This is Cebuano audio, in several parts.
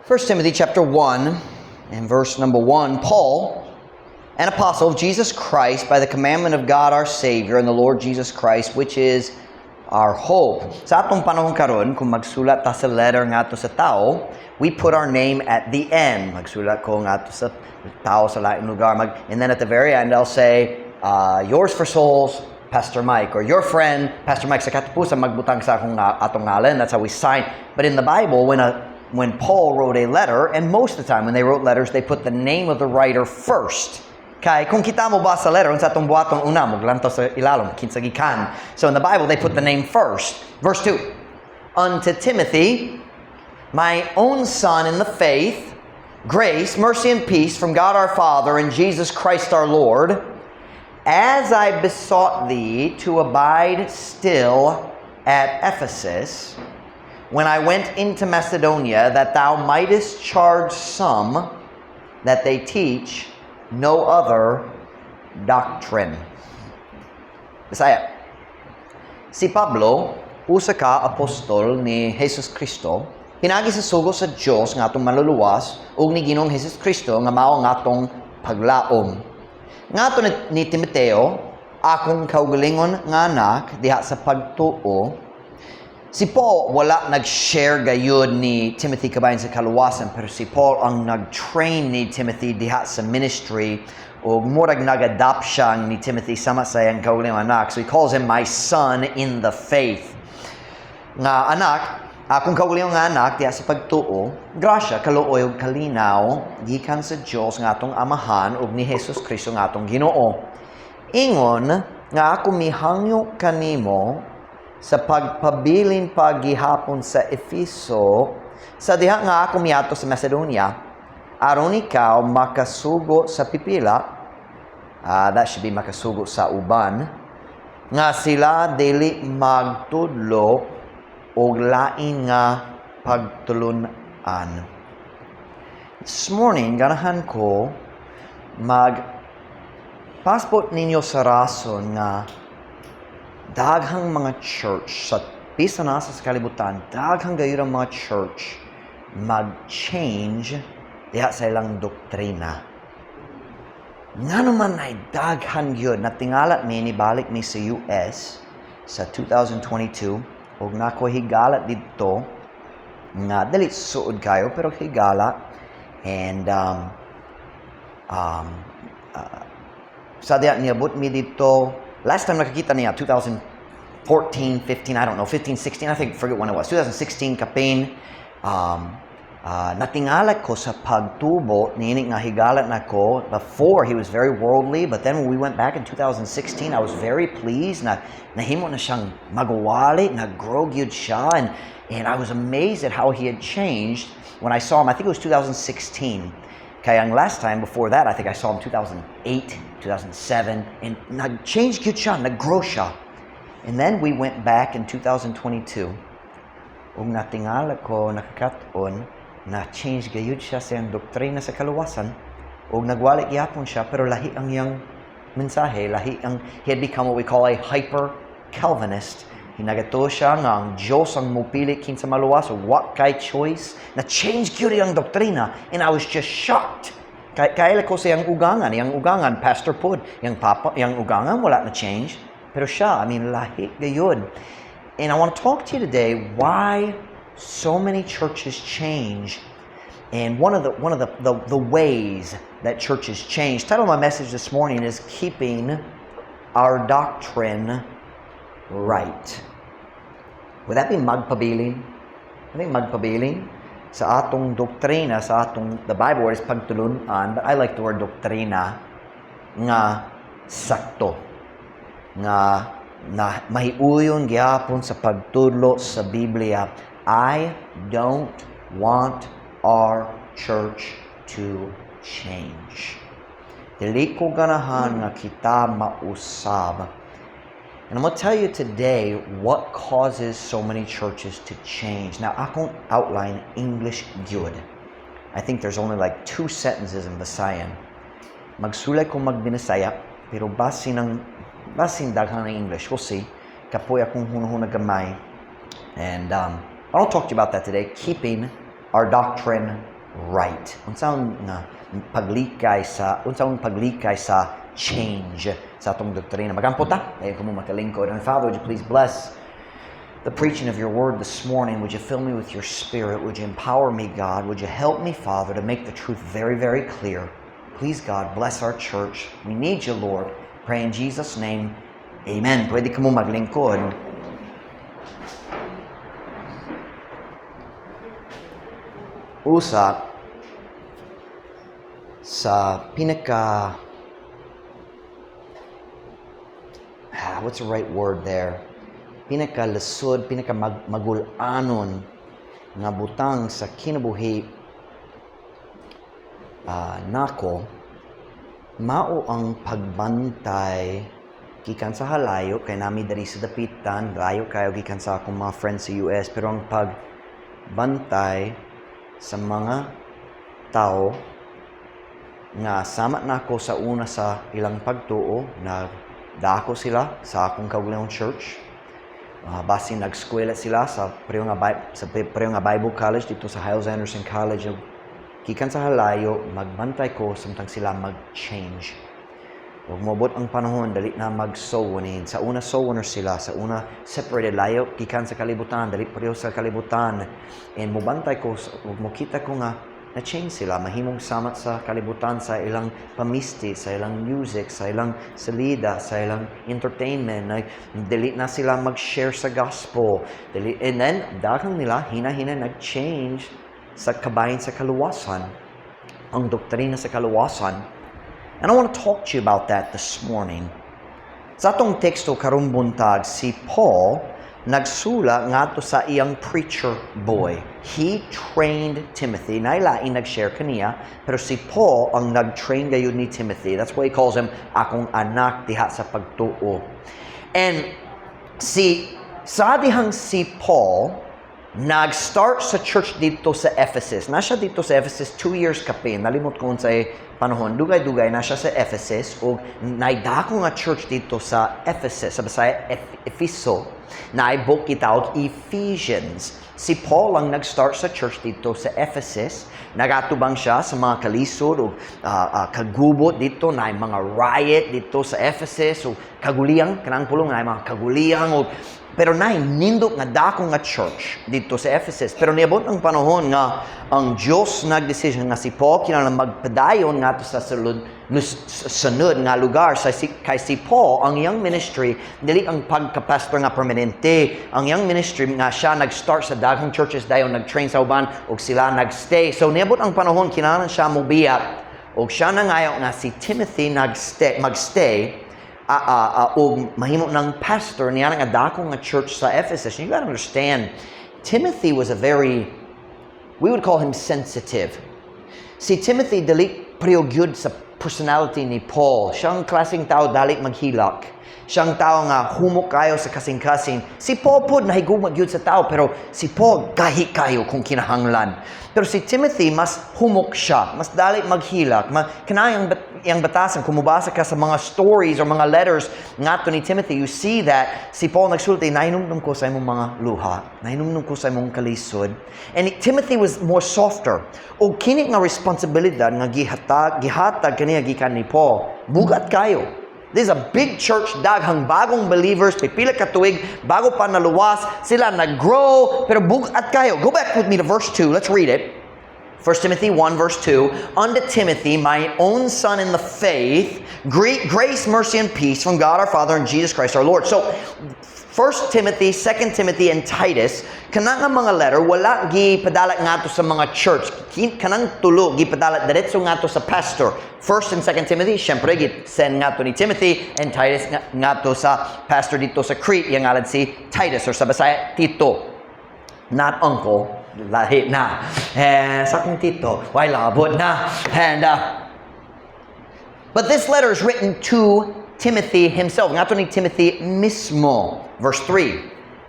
1 Timothy chapter 1 and verse number 1, Paul, an apostle of Jesus Christ by the commandment of God our Savior and the Lord Jesus Christ, which is our hope. Sa atong panahon karon, kung magsulat ta sa letter ngadto sa tao, we put our name at the end. Magsulat ko ngadto sa tao sa laing lugar. And then at the very end, I'll say, "Yours for souls, Pastor Mike," or "Your friend, Pastor Mike." Sa katapusan, magbutang sa akong atong ngalan. That's how we sign. But in the Bible, when Paul wrote a letter, and most of the time when they wrote letters, they put the name of the writer first. Kay kung kita mo basa letter, unsa atong buhaton una, moglantaw sa ilalom, kinsa gikan. So in the Bible, they put the name first. Verse 2, "Unto Timothy, my own son in the faith, grace, mercy, and peace from God our Father and Jesus Christ our Lord, as I besought thee to abide still at Ephesus, when I went into Macedonia, that thou mightest charge some that they teach no other doctrine." Bisaya. Si Pablo, usa ka apostol ni Jesus Kristo, pinaagi sa sugo sa Dios nga atong manluluwas ug ni Ginoong Jesus Kristo nga mao ang atong paglaom. Ngadto ni Timoteo, akong kaugalingon nga anak diha sa pagtuo. Si Paul wala nag-share gayud ni Timothy kabahin sa kaluwasan, pero si Paul ang nag-train ni Timothy diha sa ministry ug murag nag-adopt siya ni Timothy sama sa iyang kaugalingong anak. So he calls him "my son in the faith." Nga anak, akong kaugalingong nga anak diha sa pagtuo, grasya, kaluoy ug kalinaw gikan sa Dios nga atong Amahan ug ni Jesus Kristo nga atong Ginoo. Ingon nga ako mihangyo kanimo sa pagpabilin pa gihapon sa Efeso sa diha nga ako miadto sa Macedonia, aron ikaw makasugo sa pipila, that should be makasugo sa uban, nga sila dili magtudlo og lain nga pagtulun-an. This morning, ganahan ko mag pasabot ninyo sa rason nga daghang mga church sa bisan asa sa kalibutan, daghang gayud ang mga church mag-change diha sa ilang doktrina. Nga naman ay daghan gyud, natingala mi nibalik mi sa US sa 2022 ug nako higala didto nga dili suod kayo pero higala and sa diha niabot mi didto. Last time nakakita niya, 2014, 15, I don't know, 15, 16, I think, forget when it was, 2016 kapin. Natingala ko sa pagtubo niini nga higala nako. Before, he was very worldly, but then when we went back in 2016, I was very pleased na nahimo na siyang magwali, nag-grow gyud siya, and I was amazed at how he had changed when I saw him. I think it was 2016. Kaya ang last time before that, I think I saw him 2008, 2007, and nag-change gyud siya, nag-grow siya. And then we went back in 2022, ug natingala ko nakakat-on na change gayud siya sa iyang doktrina sa kaluwasan ug nagwali gyapon siya, pero lahi ang iyang mensahe, lahi ang he had become what we call a hyper Calvinist. Nagatuo siya nga ang Diyos ang mupili kinsa maluwas ug wa kay choice. Na change gyud ang doktrina and I was just shocked. Kay kaila ko sa iyang ugangan, iyang ugangan pastor pod, iyang papa, iyang ugangan wala na change. Pero siya, I mean, lahi gayud. And I want to talk to you today why so many churches change and one of the ways that churches change. Title of my message this morning is "Keeping Our Doctrine Right." Would that be magpabilin? I think magpabilin sa atong doktrina, sa atong, the Bible word is pagtulunan, but I like the word doktrina, nga sakto. Nga na mahiuyon gihapon sa pagtudlo sa Biblia. I don't want our church to change. Dili ko ganahan nga kita mausab. And I'm going to tell you today what causes so many churches to change. Now, akong outline English gyud. I think there's only like two sentences in Visayan. Magsulay ko magbinisaya, pero basin daghan ng English. We'll see. Kapoy akong hunahuna gamay. And I don't talk to you about that today. Keeping our doctrine right? Unsaon nga paglikay sa unsaon paglikay sa change sa atong doktrina? Magampo ta, dayon ko mo makalingkod. And Father, would you please bless the preaching of your word this morning? Would you fill me with your Spirit? Would you empower me, God? Would you help me, Father, to make the truth very, very clear? Please, God, bless our church. We need you, Lord. Pray in Jesus' name. Amen. Pwede ka mo maglingkod. Usa sa pinaka, what's the right word there? Pinakalisod, pinaka magulanon nga butang sa kinabuhi nako mao ang pagbantay gikan sa halayo kay nami diri sa dapitan, layo kayo gikan sa akong mga friends sa US, pero ang pagbantay sa mga tao nga sama nako sa una sa ilang pagtuo, nagdako sila sa akong kaugalingong church. Basin nag-eskwela sila sa pareho nga Bible College dito sa Hyles Anderson College. Gikan sa halayo, magbantay ko samtang sila mag-change. Ug moabot ang panahon, dali na mag-soul winning. Sa una, soul winner sila. Sa una, separated, layo gikan sa kalibutan, dali pareho sa kalibutan. And mobantay ko, ug mokita ko nga na-change sila, mahimong samat sa kalibutan sa ilang pamisti, sa ilang music, sa ilang salida, sa ilang entertainment. Na, dili na sila mag-share sa gospel. Dili, and then, daghang nila, hina-hina nag-change sa kabahin sa kaluwasan, ang doktrina sa kaluwasan. And I want to talk to you about that this morning. Sa atong teksto karong buntag, si Paul nagsula ngadto sa iyang preacher boy. He trained Timothy. Nailain nag-share kaniya, pero si Paul ang nag-train gayud ni Timothy. That's why he calls him akong anak diha sa pagtuo. And si sa dihang si Paul nag-start sa church dito sa Ephesus. Na siya dito sa Ephesus 2 years kapin. Nalimot ko unsay panahon. Dugay-dugay na siya sa Ephesus ug naidako nga church dito sa Ephesus. Sa Bisaya, Efeso. Naay book gitawag Ephesians. Si Paul ang nag-start sa church dito sa Ephesus. Nagatubang siya sa mga kalisod o kagubot dito, na mga riot dito sa Ephesus o kaguliyang, kanang pulong na mga kaguliyang o pero nay nindot nga dako nga church dito sa Ephesus. Pero niabot ang panahon nga ang Dios nagdesisyon nga si Paul kinahanglan magpadayon ngadto sa sulod sunod nga lugar sa si, kay si Paul, ang iyang ministry dili ang pagka-pastor nga permanente. Ang iyang ministry nga siya nag-start sa daghang churches, dayon nag-train sa uban ug sila nag-stay. So niabot ang panahon kinahanglan siya mobiya ug siya nangayo nga si Timothy nag-stay, magstay og mahimo ng pastor niya nga dako nga church sa Ephesus. You gotta understand, Timothy was a very, we would call him sensitive. Si Timothy dili pareho gyud sa personality ni Paul. Siyang klaseng tao dali maghilak. Siyang tao nga humok kayo sa kasing-kasing. Si Paul pod nahigugma gyud sa tao, pero si Paul gahi kayo kung kinahanglan. Pero si Timothy mas humok siya, mas dali maghilak. Kanang iyang batasan, kung mobasa ka sa mga stories or mga letters ngadto ni Timothy, you see that si Paul nagsulti, "Nahinumdum ko sa imong mga luha, nahinumdum ko sa imong kalisod." And Timothy was more softer. O kini nga responsibilidad nga gihatag kaniya gikan ni Paul, bugat kayo. This is a big church, daghang bagong believers, pipila ka tuig, bago pa naluwas, sila nag-grow, pero bugat kayo. Go back with me to verse 2. Let's read it. 1 Timothy 1 verse 2: "Unto Timothy, my own son in the faith, great grace, mercy, and peace from God our Father and Jesus Christ our Lord." So, 1 Timothy, 2 Timothy, and Titus, kanang nga mga letter, wala gipadala ngadto sa mga church. Kanang tulo, gipadala diretso ngadto sa pastor. 1 and 2 Timothy, syempre, send ngadto ni Timothy, and Titus ngadto sa pastor dito sa Crete, yang ngalan si Titus, or sa Bisaya, Tito. Not uncle, lahi na. Eh, sa akong tito, why labot na. And, but this letter is written to Timothy himself. Ngadto ni Timothy mismo. Verse 3: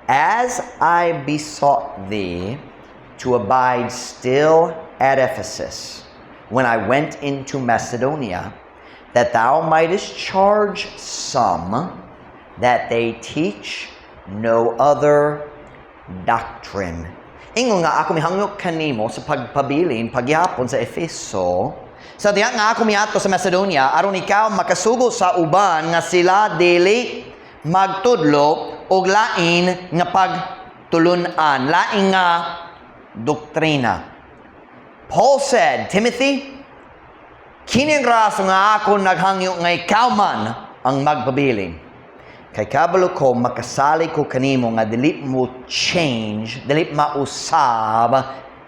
"As I besought thee to abide still at Ephesus, when I went into Macedonia, that thou mightest charge some that they teach no other doctrine." Ingon nga ako mihangyo kanimo sa pagpabilin pagyapon sa Efeso, sa diha nga ako miadto sa Macedonia, aron ikaw makasugo sa uban nga sila dili magtudlo og lain nga pagtulunan, lain nga doktrina. Paul said, "Timothy, kini ang rason nga ako naghangyo nga ikaw man ang magpabilin. Kay kabalo ko makasalig ko kanimo nga dili mo change, dili mausab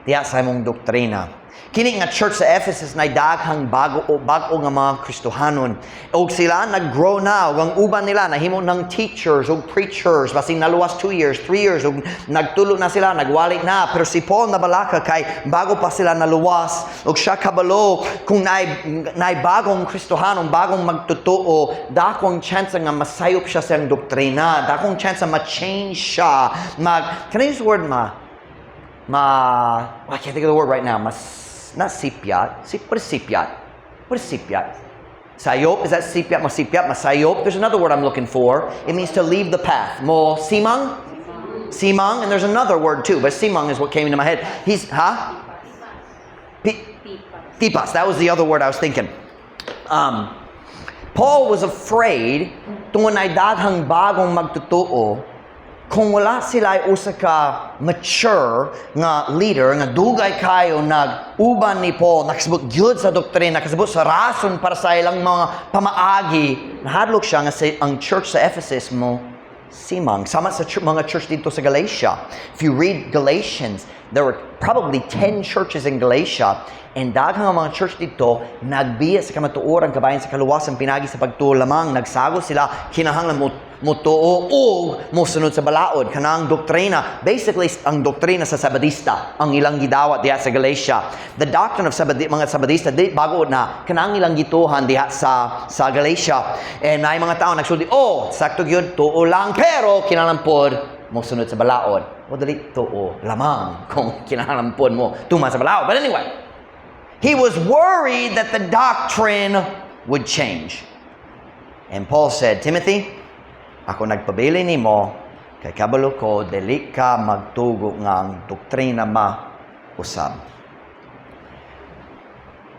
diha sa imong doktrina." Kini nga church sa Ephesus na daghang bago o bag-o nga mga Kristohanon. Og sila nag-grow na ug ang uban nila nahimo ng teachers ug preachers, basing naluwas 2 years, 3 years ug nagtulo na sila, nagwali na. Pero si Paul nabalaka kay bago pa sila naluwas ug siya kabalo kung naay bagong Kristohanon, bagong magtotoo, dako ang chance nga masayop siya sa iyang doktrina, dako ang chance ma-change siya. Mag can I use the word ma I can't think of the word right now. Mas not sipyat. Sip, what is sipyat? What is sipyat? Sayop? Is that sipyat? Masipyat? Masayop? There's another word I'm looking for. It means to leave the path. Mo simang? Simang? And there's another word too, but simang is what came into my head. He's, huh? Tipas. That was the other word I was thinking. Paul was afraid tungod na daghang bagong magtotoo, kung wala sila ay usa ka mature nga leader nga dugay kayo nag-uban ni Paul, nakasabot gyud sa doktrina, nakasabot sa rason para sa ilang mga pamaagi, nahadlok siya nga ang church sa Ephesus mo simang sama sa mga church dito sa Galatia. If you read Galatians, there were probably 10 churches in Galatia, and daghang ang mga church dito nagbiya sa kamatuoran kabahin sa kaluwasan pinagi sa pagtuo lamang. Nagsago sila kinahanglan mo motuo o mosunod sa balaod, kanang doktrina. Basically, ang doktrina sa Sabadista ang ilang gidawat diha sa Galatia. The doctrine of mga Sabadista, di bago na kanang ilang gituhan diha sa Galatia, and naay mga tao nagsulti, "Oh, sakto gyud, tuo lang, pero kinahanglan pod mosunod sa balaod." O dali tuo lamang kung kinahanglan pod mo tuman sa balaod. But anyway, he was worried that the doctrine would change, and Paul said, "Timothy, ako nagpabili nimo kay kabalo ko dili ka magtugo nga ang doktrina ma-usab."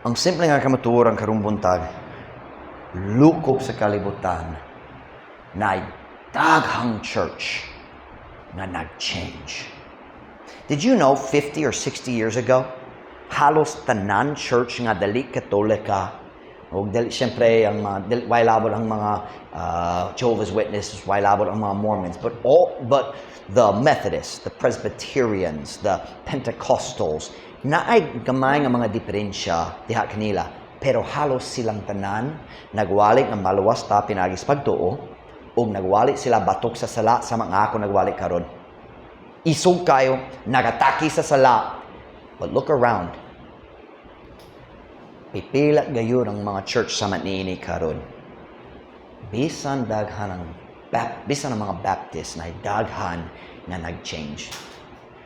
Ang simple nga kamatuoran karong buntag, lukop sa kalibutan na daghang church nga nag-change. Did you know 50 or 60 years ago, halos tanan church nga dili Katolika o dili, siyempre ang mga dili, way labot ang mga Jehovah's Witnesses, way labot ang mga Mormons, but the Methodists, the Presbyterians, the Pentecostals, naay gamay nga mga diferensya diha kanila, pero halos silang tanan nagwali nga maluwas ta pinagi sa pagtuo ug nagwali sila batok sa sala sa mga ako nagwali karon. Isog kayo, nagataki sa sala. But look around. Pipila gayon ang mga church sa niini karon. Bisan ang mga Baptist na daghan nga nag-change.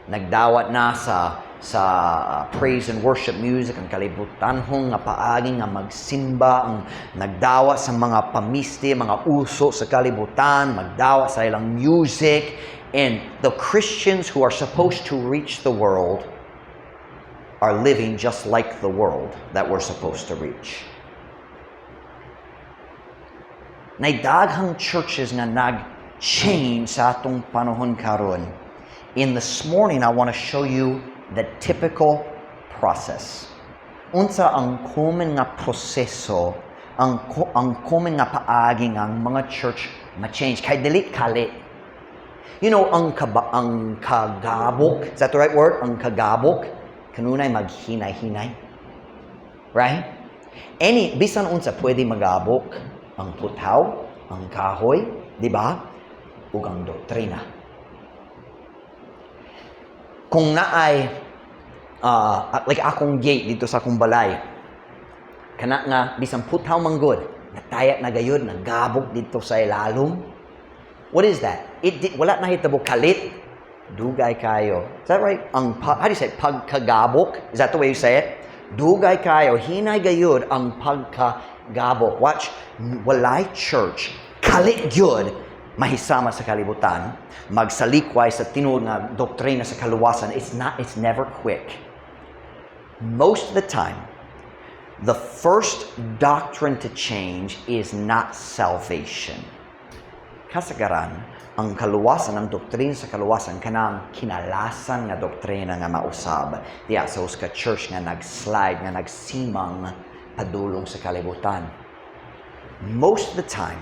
Nagdawat na sa praise and worship music ang kalibutanhong nga paagi nga magsimba, ang nagdawat sa mga pamisti, mga uso sa kalibutan, magdawat sa ilang music. And the Christians who are supposed to reach the world are living just like the world that we're supposed to reach. Nay daghang churches nga nag-change sa atong panahon karon. In this morning, I want to show you the typical process. Unsa ang common nga proseso, ang common nga paagi nga ang mga church ma-change kay dili kali. Ang kagabok, is that the right word? Ang kagabok, kanunay maghinay-hinay. Right? Any, bisan unsa pwede magabok, ang puthaw, ang kahoy, di ba? Ug ang doktrina. Kung naay, like akong gate dito sa akong balay, kana nga, bisan puthaw manggod, nataya na gayud, nagabok dito sa ilalom. What is that? Wala na hitabo kalit. Dugay kayo. Is that right? How do you say it? Pagkagabok? Is that the way you say it? Dugay kayo. Hinay gayud ang pagkagabok. Watch. Walay church. Kalit gyud. Mahisama sa kalibutan, magsalikway sa tinuod nga doktrina sa kaluwasan, it's not, it's never quick. Most of the time, the first doctrine to change is not salvation. Kasagaran, ang kaluwasan, ang doktrina sa kaluwasan, kanang kinalasan nga doktrina nga mausab diya sa usa ka church nga nag-slide, nga nagsimang padulong sa kalibutan. Most of the time,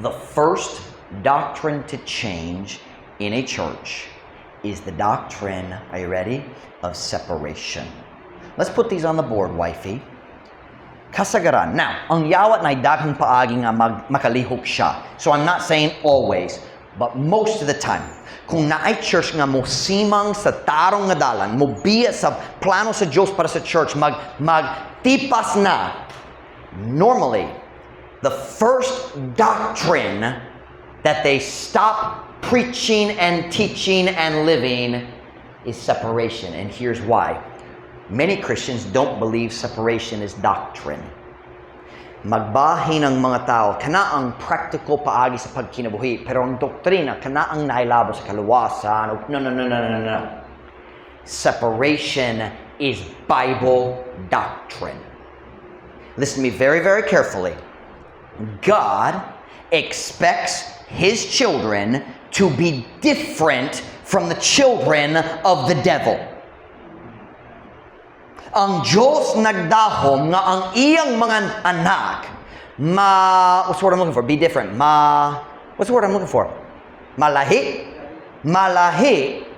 the first doctrine to change in a church is the doctrine, are you ready, of separation. Let's put these on the board, wifey. Kasagaran. Now, ang yawat na daghang paagi nga makalihok siya. So I'm not saying always, but most of the time, kung naay church nga mosimang sa tarong nga dalan, mobiya sa plano sa Diyos para sa church, magtipas na, normally, the first doctrine that they stop preaching and teaching and living is separation. And here's why. Many Christians don't believe separation is doctrine. Magbahin ang mga tao, kana ang practical paagi sa pagkinabuhi, pero ang doktrina, kana ang nailabo sa kaluwasan. No. Separation is Bible doctrine. Listen to me very, very carefully. God expects His children to be different from the children of the devil. Ang Diyos nagdahom nga ang iyang mga anak ma, what's the word I'm looking for? Be different. Ma, what's the word I'm looking for? Malahi. Malahi.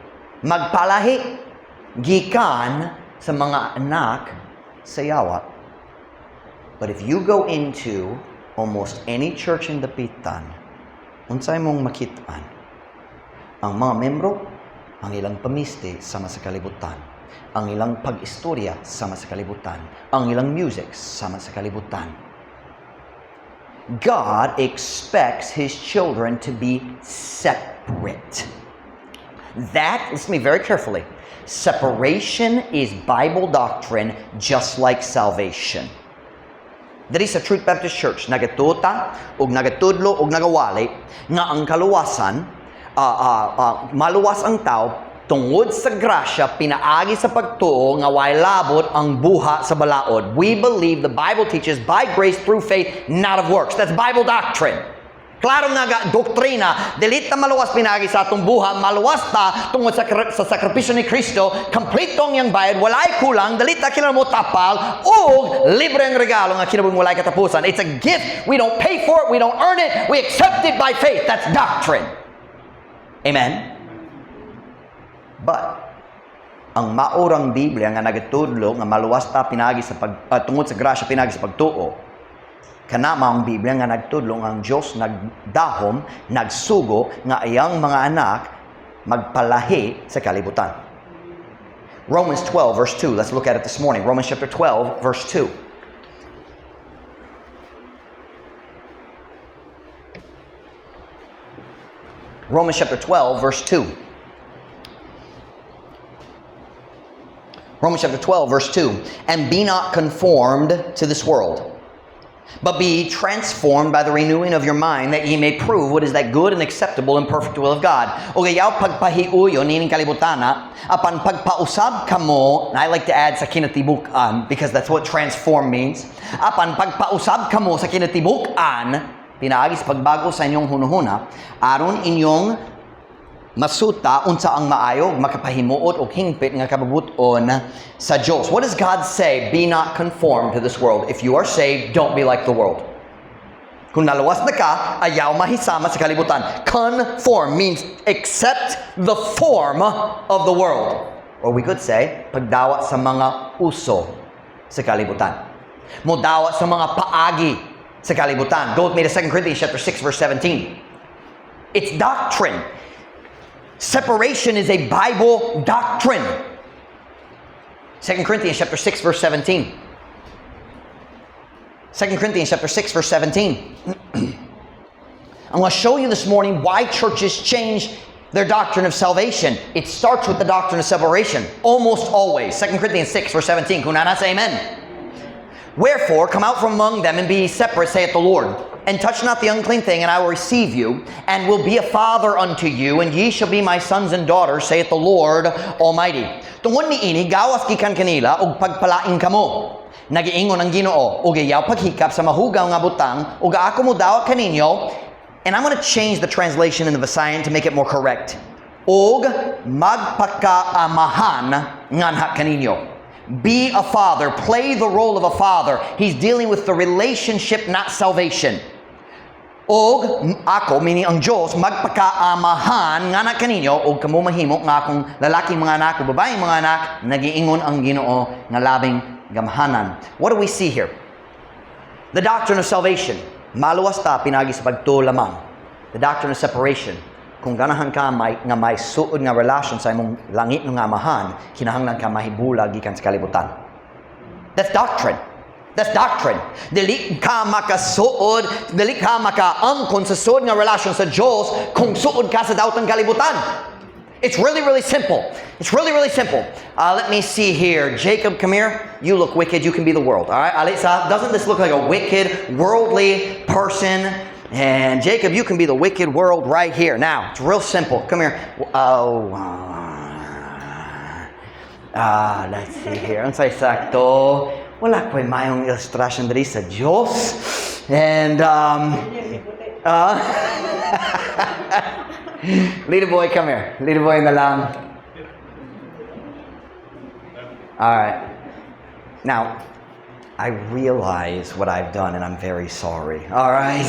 Magpalahi. Gikan sa mga anak sa yawa. But if you go into almost any church in Dapitan, unsay mong makitaan? Ang mga membro, ang ilang pamisti sama sa kalibutan. Ang ilang pag-istorya sama sa kalibutan. Ang ilang music sama sa kalibutan. God expects His children to be separate. That, listen to me very carefully, separation is Bible doctrine, just like salvation. Diri sa Truth Baptist Church, nagatuo ta, ug nagatudlo, ug nagawali, nga ang kaluwasan, maluwas ang tao, tungod sa grasya, pinaagi sa pagtuo, nga way labot ang buhat sa balaod. We believe the Bible teaches by grace through faith, not of works. That's Bible doctrine. Klaro nga doktrina, dili ta maluwas pinaagi sa atong buhat, maluwas ta tungod sa sakripisyo ni Kristo, kompleto ang iyang bayad, walay kulang, dili ta kinahanglan mo tapal, ug libre ang regalo nga kinabuhing walay katapusan. It's a gift. We don't pay for it, we don't earn it, we accept it by faith. That's doctrine. Amen? But ang maurang Biblia nga nagatudlo nga maluwas ta pinaagi sa tungod sa grasya pinaagi sa pagtuo, kana maong Biblia nga nagtudlo nga ang Dios nagdahom, nagsugo nga iyang mga anak magpalahi sa kalibutan. Romans 12 verse 2. Let's look at it this morning. Romans chapter 12 verse 2. Romans chapter 12 verse 2. Romans chapter 12 verse 2. "And be not conformed to this world, but be transformed by the renewing of your mind, that ye may prove what is that good and acceptable and perfect will of God." O ayaw pagpahiuyon nining kalibutana, apan pagpausab kamo, and I like to add sa kinatibuk-an, because that's what transform means. Apan pagpausab kamo sa kinatibuk-an, pinaagi sa pagbago sa inyong hunuhuna, aron inyong masuta unsa ang maayo, makapahimuot o hingpit nga kabubuton sa Dios. What does God say? Be not conformed to this world. If you are saved, don't be like the world. Kung naluwas na ka, ayaw mahisama sa kalibutan. Conform means accept the form of the world. Or we could say, pagdawat sa mga uso sa kalibutan. Modawat sa mga paagi sa kalibutan. Go with me to 2 Corinthians chapter 6 verse 17. It's doctrine. Separation is a Bible doctrine. 2 Corinthians chapter 6 verse 17. 2 Corinthians chapter 6 verse 17. I'm going to show you this morning why churches change their doctrine of salvation. It starts with the doctrine of separation, almost always. 2 Corinthians 6 verse 17. Kung naa na, say amen. "Wherefore, come out from among them and be ye separate, saith the Lord." And touch not the unclean thing, and I will receive you, and will be a father unto you, and ye shall be my sons and daughters, saith the Lord Almighty. Tungod niini, gawas gikan kanila, ug pagpalain kamo. Nagiingon ang Ginoo, ug ayaw paghikap sa mahugaw nga butang, ug ako modawat kaninyo, and I'm going to change the translation in the Visayan to make it more correct. Og magpakaamahan nganha kaninyo. Be a father. Play the role of a father. He's dealing with the relationship, not salvation. Og ako, meaning ang Diyos, magpakaamahan nganha kaninyo, og kamo mahimo nga akong lalaking mga anak o babaeng mga anak, nagiingon ang Ginoo nga labing gamhanan. What do we see here? The doctrine of salvation. Maluwas ta pinagi sa pagtuo lamang. The doctrine of separation. Kung ganahan ka nga may suod nga relasyon sa imong langit nga amahan, kinahanglan ka mahibulag gikan sa kalibutan. That's doctrine. That's doctrine. Dili ka makasuod, dili ka makaangkon sa suod nga relasyon sa Diyos kung suod ka sa daotang kalibutan. It's really, really simple. It's really, really simple. Let me see here. Jacob, come here. You look wicked. You can be the world. All right, Alisa, doesn't this look like a wicked, worldly person? And Jacob, you can be the wicked world right here. Now, it's real simple. Come here. Oh, let's see here. Unsay sakto? Wala ko'y maayong ilustrasyon diri sa Diyos. And, little boy, come here. Little boy na lang. All right. Now, I realize what I've done and I'm very sorry. All right?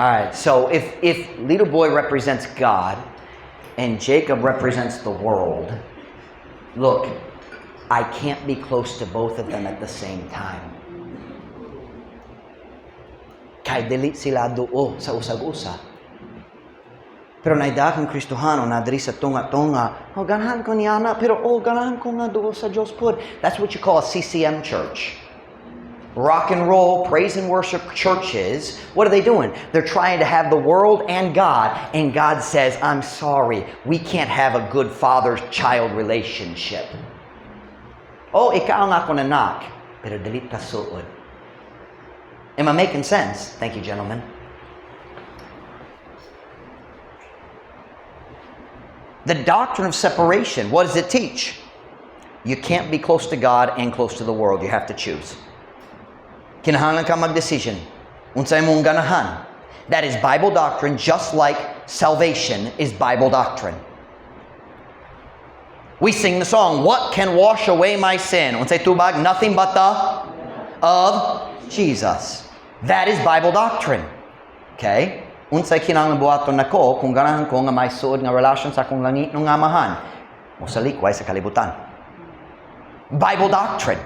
All right. So if little boy represents God and Jacob represents the world, look, I can't be close to both of them at the same time. Kay dili sila duo sa usag-usa. Pero naay daghang Kristohano na diri sa tunga-tunga, "Oh, ganahan ko niya na, pero oh, ganahan ko nga duo sa Diyos pod." That's what you call a CCM church. Rock and roll, praise and worship churches, what are they doing? They're trying to have the world and God, and God says, "I'm sorry, we can't have a good father-child relationship. Oh, ikaw ang akong anak, pero dili ta suod." Am I making sense? Thank you, gentlemen. The doctrine of separation, what does it teach? You can't be close to God and close to the world. You have to choose. Kinahanglan ka mag-decision. Unsa imong ganahan. That is Bible doctrine, just like salvation is Bible doctrine. We sing the song, "What can wash away my sin?" Unsay tubag? Nothing but the of Jesus. That is Bible doctrine. Okay? Unsay kinahanglan buhaton nako kung ganahan ko nga may suod nga relasyon sa akong langit nga amahan? Mosalikway sa kalibutan. Bible doctrine.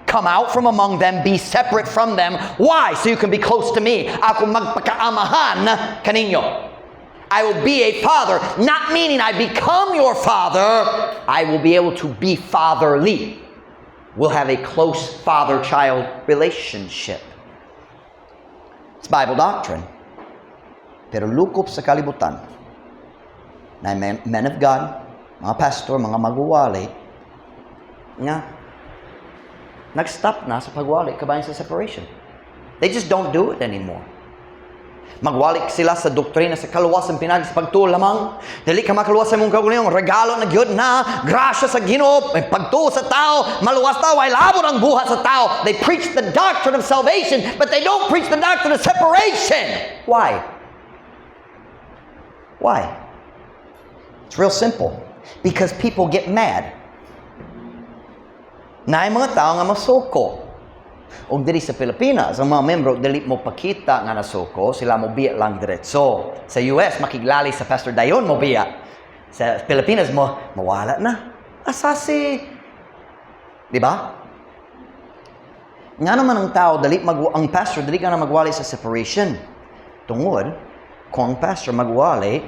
Come out from among them, be separate from them. Why? So you can be close to me. Ako magpakaamahan kaninyo. I will be a father, not meaning I become your father. I will be able to be fatherly. We'll have a close father-child relationship. It's Bible doctrine. Pero lukop sa kalibutan, na men of God, mga pastor, mga magwawali, nga, nag-stop na sa pagwali kabahin sa separation. They just don't do it anymore. Magwali sila sa doktrina sa kaluwasan pinagi sa pagtuo lamang. Dili ka makaluwas sa imong kaugalingon, regalo na gyud na, grasya sa Ginoo, may pagtuo sa tao, maluwas ta, way labot ang buhat sa tao. They preach the doctrine of salvation, but they don't preach the doctrine of separation. Why? Why? It's real simple. Because people get mad. Naay mga tao nga masuko. Og diri sa Pilipinas, ang mga membro dili mo pakita nga nasuko, sila mo biya lang diretso. Sa US, makiglali sa pastor dayon mo biya. Sa Pilipinas mo mawala na. Asa si, di ba? Nga naman ang tao dali mag ang pastor dili ka na magwali sa separation. Tungod kung ang pastor magwali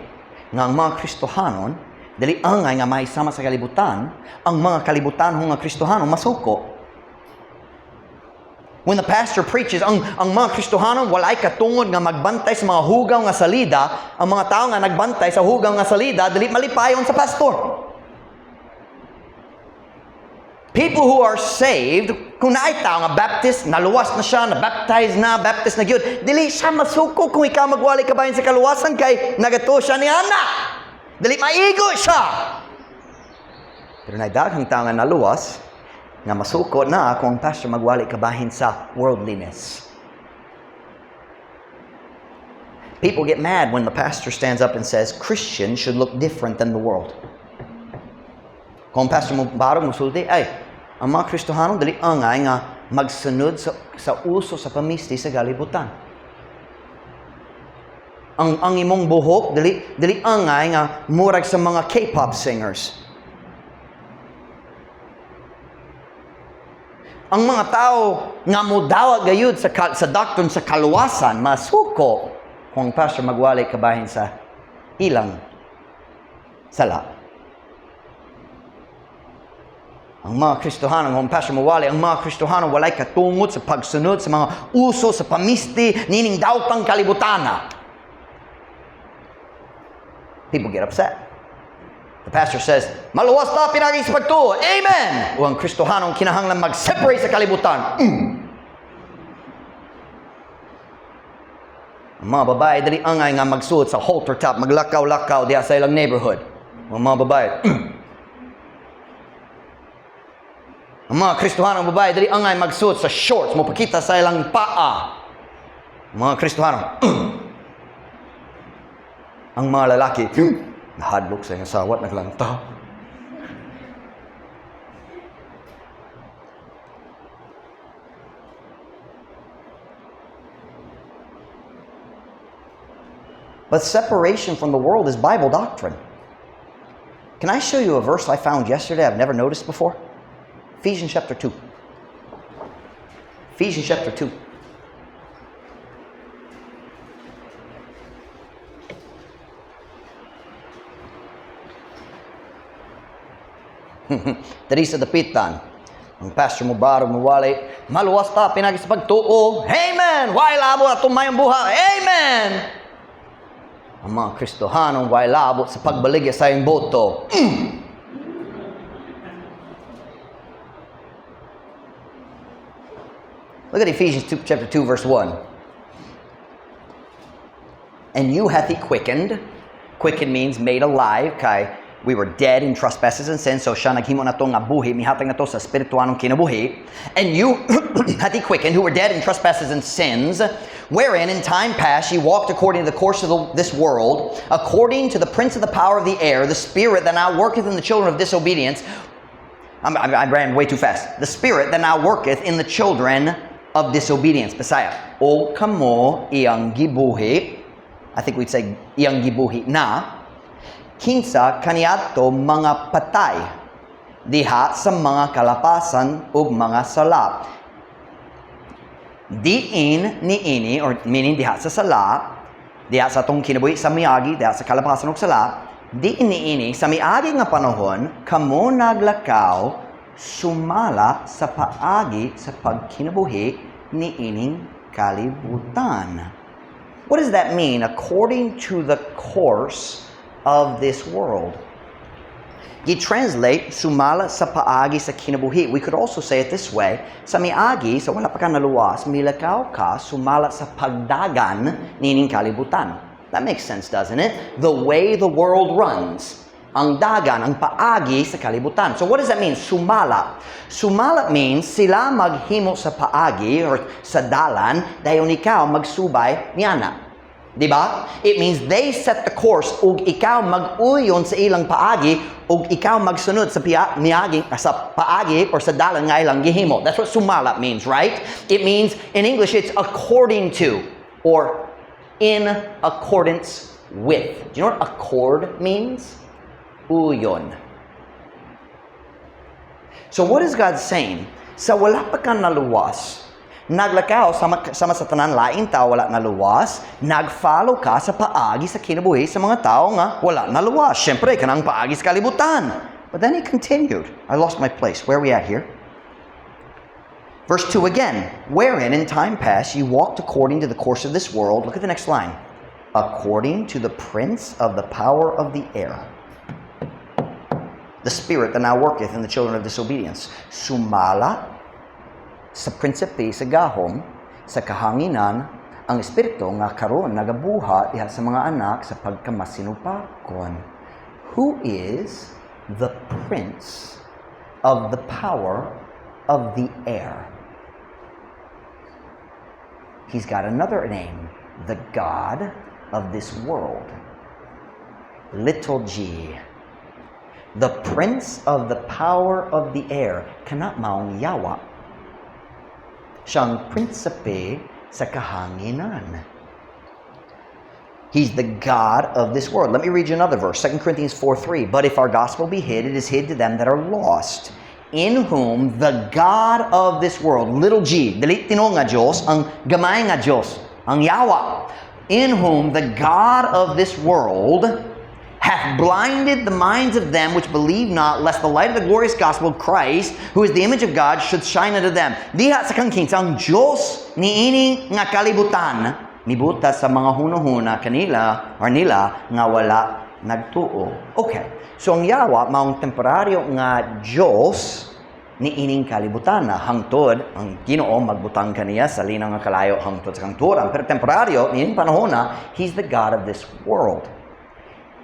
nga ang mga Kristohanon dili angay nga mahisama sa kalibutan, ang mga kalibutan nga Kristohanon masuko. When the pastor preaches, ang mga Kristohanon walay katungod nga magbantay sa mga hugaw nga salida, ang mga tao nga nagbantay sa hugaw nga salida, dili malipayon sa pastor. People who are saved, kung naay tao nga Baptist, naluwas na siya, na-baptize na, Baptist na gyud, dili siya masuko kung ikaw magwali kabahin sa kaluwasan kay nagatuo siya ni ana. Dili maigo siya. Pero naay daghang tao nga naluwas, nga masuko na kung ang pastor magwali kabahin sa worldliness. People get mad when the pastor stands up and says Christians should look different than the world. Kung ang pastor mo barog musulti, ay, ang mga Kristohano dili angay nga magsunod sa uso sa pamisti sa kalibutan. Ang imong buhok dili angay nga murag sa mga K-pop singers. Ang mga tao nga modawat gayud sa doctrine sa kaluwasan masuko kung ang pastor magwali kabahin sa ilang sala. Ang mga Kristohano, ang pastor mawali, ang mga Kristohano walay katungot sa pagsunod sa mga uso sa pamisti nining daotang kalibutana. People get upset. The pastor says, "Maluwas ta pinaagi sa pagtuo. Amen!" O ang Kristohano kinahanglan mag-separate sa kalibutan. Ang mga babae dili angay nga magsuot sa halter top, maglakaw-lakaw diha sa ilang neighborhood. Ang mga babae. Ang mga Kristohano babae dili angay magsuot sa shorts, mopakita sa ilang paa. Ang mga Kristohano. Ang mga lalaki, nahadlok sa iyang asawa, naglantaw. But separation from the world is Bible doctrine. Can I show you a verse I found yesterday I've never noticed before? Ephesians chapter 2. Ephesians chapter 2. Diri sa dapitan, ang pastor mo barog mo wali, "Maluwas ta pinaagi sa pagtuo. Amen! Way labot atong mayong buhat. Amen!" Ang mga Kristohanong way labot sa pagbaligya sa iyong boto. Look at Ephesians 2, chapter 2, verse 1. "And you hath he quickened." Quickened means made alive. Kay we were dead in trespasses and sins. So siya naghimo nato nga buhi. Mihatag nato sa spirituanong kinabuhi. "And you hath he quickened who were dead in trespasses and sins, wherein in time past ye walked according to the course of this world, according to the prince of the power of the air, the spirit that now worketh in the children of disobedience." I ran way too fast. "The spirit that now worketh in the children of disobedience." Bisaya. O kamo iyang gibuhi. I think we'd say iyang gibuhi na. Kinsa kaniadto mga patay diha sa mga kalapasan ug mga sala. Diin niini, or meaning diha sa sala, diha sa atong kinabuhi sa miagi, diha sa kalapasan ug sala, diin niini sa miagi nga panahon kamo naglakaw sumala sa paagi sa pagkinabuhi niining kalibutan. What does that mean? According to the course of this world. You translate sumala sa paagi sa kinabuhi. We could also say it this way. Sa miagi, sa wala pa ka naluwas, milakaw ka sumala sa pagdagan nining kalibutan. That makes sense, doesn't it? The way the world runs. Ang dagan, ang paagi sa kalibutan. So what does that mean? Sumala. Sumala means sila maghimo sa paagi or sa dalan, dayon ikaw magsubay niana. Di ba? It means they set the course ug ikaw mag-uyon sa ilang paagi ug ikaw magsunod sa pia, miagi, sa paagi or sa dalan nga ilang gihimo. That's what sumala means, right? It means, in English, it's according to or in accordance with. Do you know what accord means? Uyon. So what is God saying? Sa wala pa ka naluwas, naglakaw sama sa tanan laing tao wala naluwas, nagfollow ka sa paagi sa kinabuhi sa mga tao nga wala naluwas. Siyempre, kanang paagi sa kalibutan. But then he continued. I lost my place. Where are we at here? Verse 2 again. "Wherein in time past you walked according to the course of this world." Look at the next line. "According to the prince of the power of the air." The spirit that now worketh in the children of disobedience. Sumala sa prinsipe sa gahom sa kahanginan ang espiritu nga karon nagabuhat diha sa mga anak sa pagkamasinupakon. Who is the prince of the power of the air? He's got another name, the God of this world. Little g. The prince of the power of the air, kana maong yawa. Siyang prinsipe sa kahanginan. He's the God of this world. Let me read you another verse, 2 Corinthians 4:3. "But if our gospel be hid, it is hid to them that are lost, in whom the God of this world," little g, dili tinuod nga Diyos, ang gamay nga Diyos, ang yawa, "in whom the God of this world hath blinded the minds of them which believe not, lest the light of the glorious gospel of Christ, who is the image of God, should shine unto them." Diha sa kangkinsa, ang Diyos niini nga kalibutan, mibuta sa mga hunahuna kanila or nila nga wala nagtuo. Okay. So ang yawa maong temporaryo nga Diyos ni ining kalibutan na hangtod ang Ginoo magbutang kaniya sa linang nga kalayo hangtod sa kangturan. Pero temporaryo niining panahon na, he's the God of this world.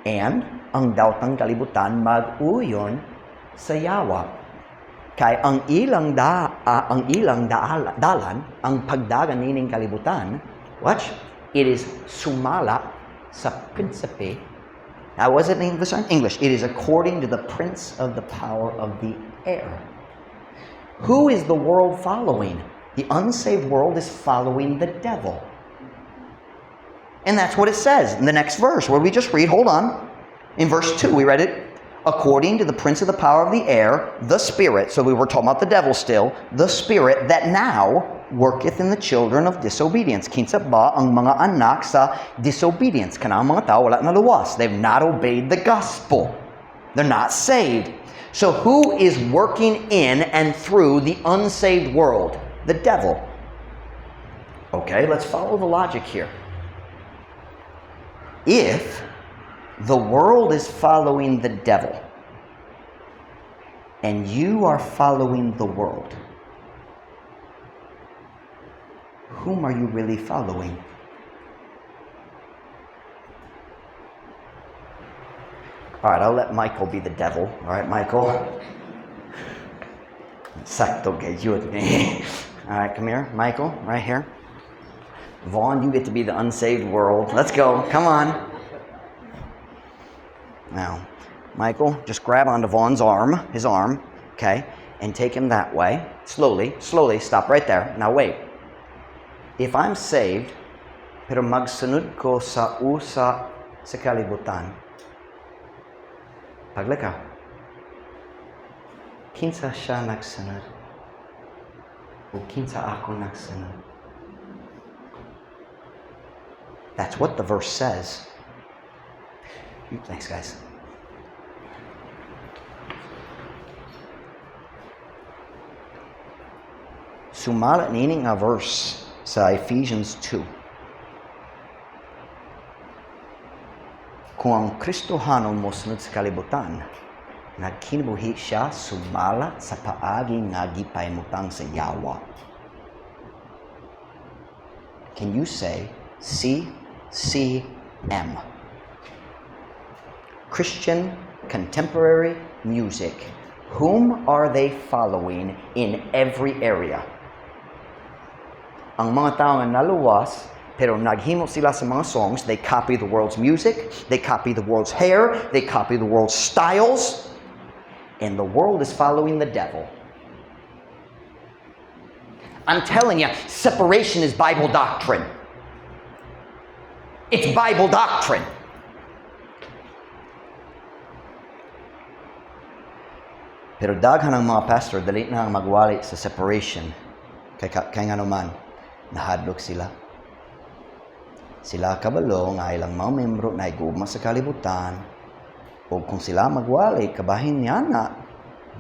And ang daotang kalibutan mag-uyon sa yawa. Kay ang ilang dalan, ang pagdagan nining kalibutan, watch, it is sumala sa prinsipe. How was it in English? English. It is according to the prince of the power of the air. Who is the world following? The unsaved world is following the devil. And that's what it says in the next verse, where we just read. Hold on. In verse 2, we read it. "According to the prince of the power of the air, the spirit," so we were talking about the devil still, "the spirit that now worketh in the children of disobedience." Kinsa ba ang mga anak sa disobedience? Kana ang mga tao wala naluwas. They've not obeyed the gospel. They're not saved. So who is working in and through the unsaved world? The devil. Okay, let's follow the logic here. If the world is following the devil and you are following the world, whom are you really following? All right, I'll let Michael be the devil. All right, Michael. Sakto gayud ni. All right, come here, Michael, right here. Vaughn, you get to be the unsaved world. Let's go. Come on. Now, Michael, just grab onto Vaughn's arm, his arm, okay, and take him that way. Slowly, slowly, stop right there. Now wait. If I'm saved, pero magsunod ko sa usa sa kalibutan, paglakaw, kinsa siya nagsunod? O kinsa ako nagsunod? That's what the verse says. Thanks, guys. Sumala niini nga verse sa Ephesians 2. Kung ang Kristohanon mosunod sa kalibutan, nagkinabuhi siya sumala sa paagi nga gipahimutang sa yawa. Can you say CCM? Christian Contemporary Music. Whom are they following in every area? Ang mga tao nga naluwas, pero naghimo sila sa mga songs, they copy the world's music, they copy the world's hair, they copy the world's styles, and the world is following the devil. I'm telling you, separation is Bible doctrine. It's Bible doctrine. Pero daghan ang mga pastor, dali na ang magwali sa separation. Kay nga naman, nahadlok sila. Sila kabalo nga ilang mga membro na igugma sa kalibutan. O kung sila magwali, kabahin niya na.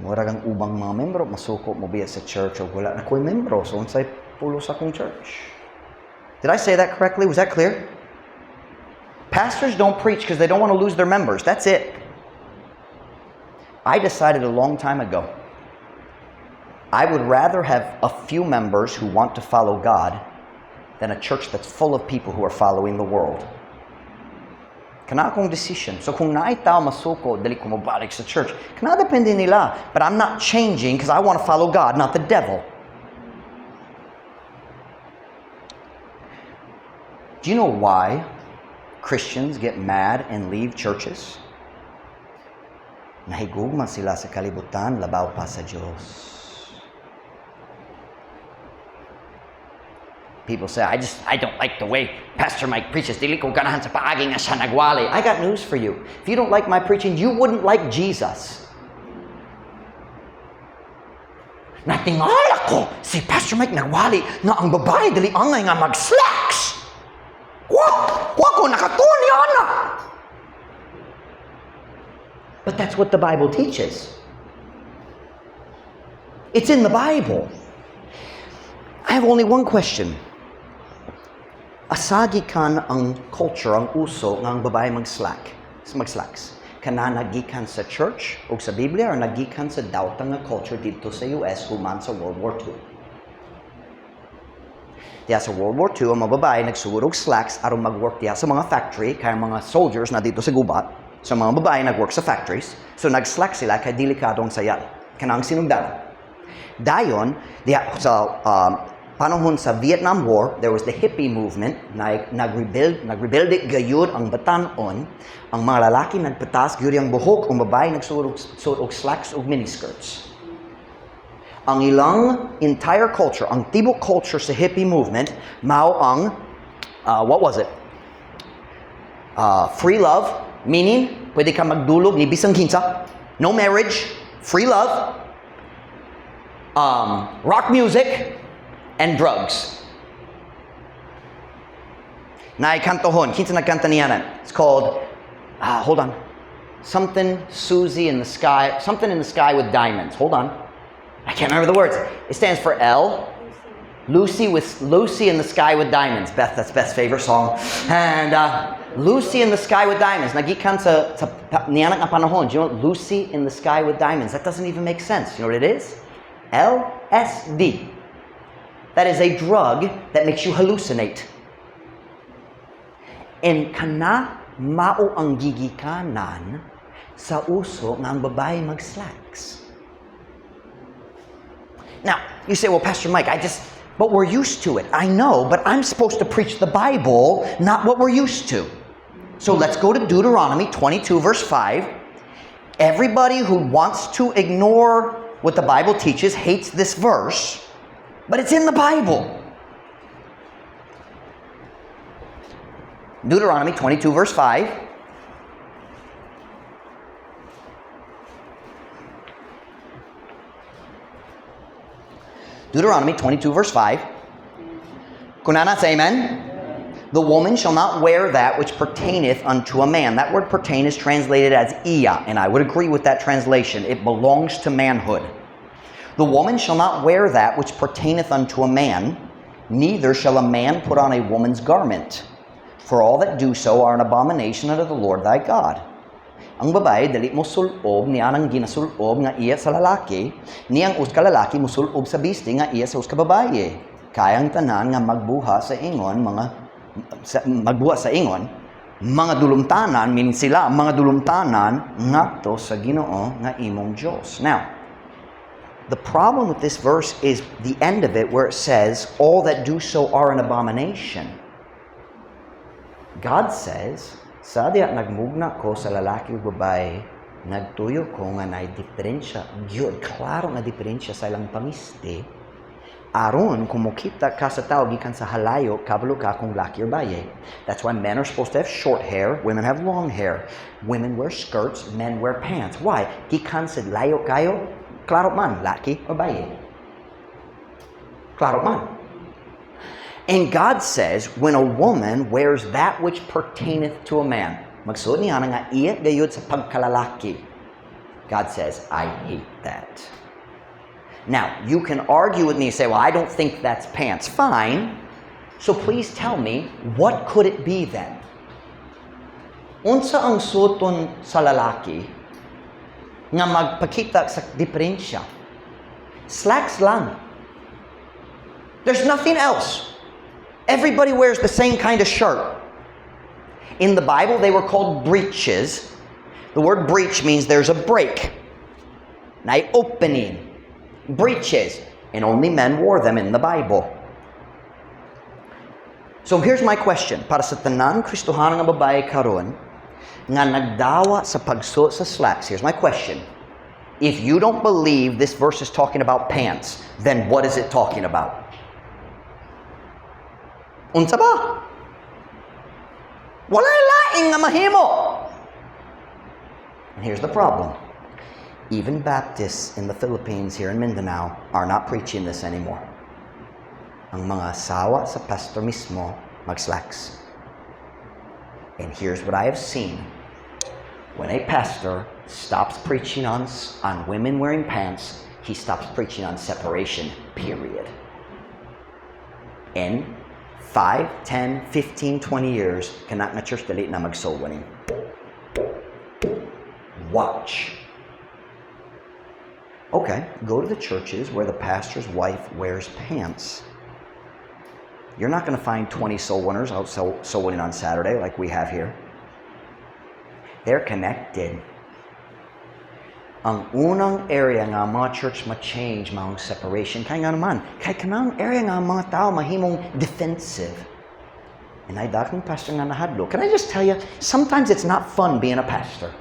Murag ang ubang mga membro, masuko mo biya sa church o wala na ko'y membro. So, unsay pulos akong church? Did I say that correctly? Was that clear? Pastors don't preach because they don't want to lose their members. That's it. I decided a long time ago, I would rather have a few members who want to follow God than a church that's full of people who are following the world. Kana akong decision. So kung naay tao masuko, dili ko mobalik sa church. Kana depende nila. But I'm not changing because I want to follow God, not the devil. Do you know why Christians get mad and leave churches? Nahigugma sila sa kalibutan, labaw pa sa Diyos. People say, "I don't like the way Pastor Mike preaches. Dili ko ganahan sa paagi nga siya nagwali." I got news for you. If you don't like my preaching, you wouldn't like Jesus. Natingala ko si Pastor Mike nagwali nga ang babae dili angay nga mag-slacks. Wa, wa ko nakatuon niana. But that's what the Bible teaches. It's in the Bible. I have only one question. Asa gikan ang culture, ang uso nga ang babae mag-slacks? Kana nagikan sa church o sa Biblia or nagikan sa dawtang nga culture dito sa US human sa World War II? Diya sa World War II, ang mga babae nagsuot og slacks aron mag-work diya sa mga factory kay ang mga soldiers na dito sa gubat. So mga babae nag-work sa factories. So nag-slack sila kay delikado ang sayal. Kanang sinugdanan. Dayon, diya sa panahon sa Vietnam War, there was the hippie movement, nag-rebuild gayud ang batan-on, ang mga lalaki nagpatas gyud ang buhok, ang babae nagsuot og slacks ug miniskirts. Ang ilang entire culture, ang tibok culture sa hippie movement, mao ang, what was it? Free love, meaning, pwede ka magdulog ni bisang kinsa, no marriage, free love, rock music, and drugs. Naay kantohon, kinsa nagkanta niya? It's called, hold on, something Susie in the sky, something in the sky with diamonds. Hold on. I can't remember the words. It stands for L. Lucy in the Sky with Diamonds. Beth, that's Beth's favorite song. And Lucy in the Sky with Diamonds. Nagikan sa niana nga panahon. Do you know what? Lucy in the Sky with Diamonds. That doesn't even make sense. You know what it is? LSD. That is a drug that makes you hallucinate. And kana mao ang gigikanan sa uso nga ang babae mag-slacks. Now, you say, "Well, Pastor Mike, but we're used to it." I know, but I'm supposed to preach the Bible, not what we're used to. So let's go to Deuteronomy 22, verse 5. Everybody who wants to ignore what the Bible teaches hates this verse, but it's in the Bible. Deuteronomy 22, verse 5. Deuteronomy 22, verse 5. Kunana, say amen. The woman shall not wear that which pertaineth unto a man. That word "pertain" is translated as "iya," and I would agree with that translation. It belongs to manhood. The woman shall not wear that which pertaineth unto a man, neither shall a man put on a woman's garment. For all that do so are an abomination unto the Lord thy God. Ang babae dili mo sulob niya ang ginasulob nga iya sa lalaki, niyang us ka lalaki musulob sa bisti nga iya sa us ka babae. Kay ang tanan nga magbuha sa ingon mga dulumtanan, meaning sila mga dulumtanan ngadto sa Ginoo nga imong Dios. Now, the problem with this verse is the end of it, where it says all that do so are an abomination. God says, sa diya nagmugna ko sa lalaki ug babae, nagtuyo ko nga naay diferensya, gyud, klaro nga diferensya sa ilang pamisti, aron kung mokita ka sa tao gikan sa halayo, kabalo ka kung laki or baye. That's why men are supposed to have short hair, women have long hair. Women wear skirts, men wear pants. Why? Gikan sa layo kayo, klaro man, laki or baye. Klaro man. And God says, when a woman wears that which pertaineth to a man, magsuot niya nga iya gayud sa pagkalalaki, God says, "I hate that." Now, you can argue with me and say, "Well, I don't think that's pants." Fine. So please tell me, what could it be then? Unsa ang suoton sa lalaki Nga magpakita sa diferensya. Slacks lang. There's nothing else. Everybody wears the same kind of shirt. In the Bible, they were called breeches. The word "breech" means there's a break. Naay opening. Breeches. And only men wore them in the Bible. So here's my question. Para sa tanan Kristohanon nga babae karon nga nagdawa sa pagsuot sa slacks, here's my question. If you don't believe this verse is talking about pants, then what is it talking about? Unsa ba? Wala laing nga mahimo. And here's the problem. Even Baptists in the Philippines, here in Mindanao, are not preaching this anymore. Ang mga asawa sa pastor mismo mag-slacks. And here's what I have seen. When a pastor stops preaching on women wearing pants, he stops preaching on separation, period. In 5, 10, 15, 20 years, kana nga church dili na mag-soul winning. Watch. Okay, go to the churches where the pastor's wife wears pants. You're not going to find 20 soul winners out soul winning on Saturday like we have here. They're connected. Ang unang area nga mga church ma-change maong separation. Kay nga naman, kay kanang area nga mga tao mahimong defensive. And naay daghang pastor nga nahadlok. Can I just tell you, sometimes it's not fun being a pastor.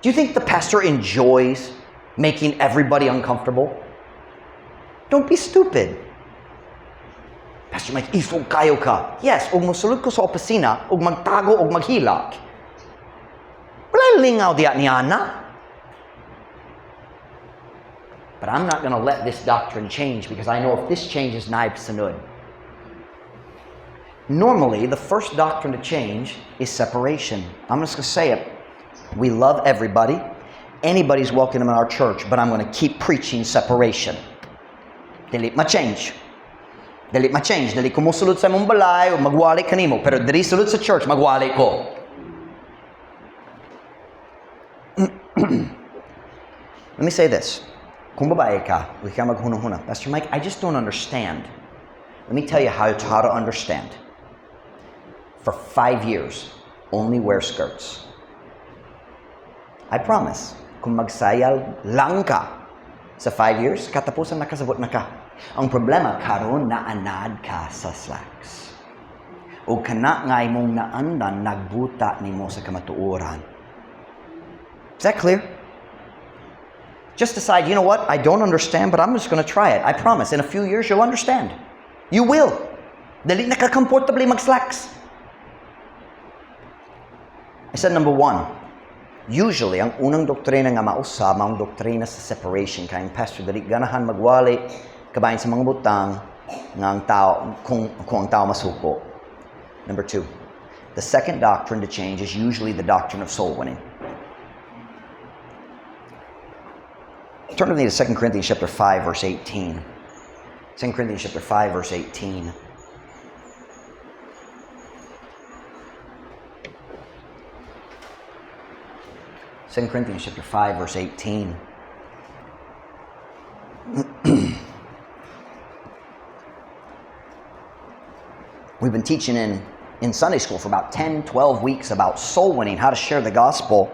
Do you think the pastor enjoys making everybody uncomfortable? Don't be stupid. "Pastor Mike, isog kaayo ka." Yes, ug mosulod ko sa opisina, ug magtago ug maghilak. Wala lingaw diya ni ana. But I'm not going to let this doctrine change because I know if this changes, naay sunod. Normally, the first doctrine to change is separation. I'm just going to say it. We love everybody. Anybody's welcome in our church, but I'm going to keep preaching separation. Dili ma-change. Dili ma-change. Dili ko mosulod sa imong balay o magwali kanimo. Pero diri sulod sa church, magwali ko. Let me say this. Kung babae ka, huwag ka maghunong-huna. "Pastor Mike, I just don't understand." Let me tell you how to understand. For 5 years, only wear skirts. I promise, kung magsaya lang ka sa 5 years, katapusan nakasabot na ka. Ang problema, karon naanad ka sa slacks. O kana nga imong naandan, nagbuta nimo sa kamatuoran. Is that clear? Just decide, "You know what? I don't understand, but I'm just going to try it." I promise, in a few years, you'll understand. You will. Dili na ka comfortably mag-slacks. I said number one, usually, ang unang doktrina nga mausab, ang doktrina sa separation. Kay ang pastor, dili ganahan magwali, kabahin sa mga butang, nga ang tao, kung ang tao masuko. Number two, the second doctrine to change is usually the doctrine of soul winning. Turn with me to 2 Corinthians chapter 5, verse 18. 2 Corinthians chapter 5, verse 18. 2 Corinthians chapter 5, verse 18. We've been teaching in Sunday school for about 10, 12 weeks about soul winning, how to share the gospel.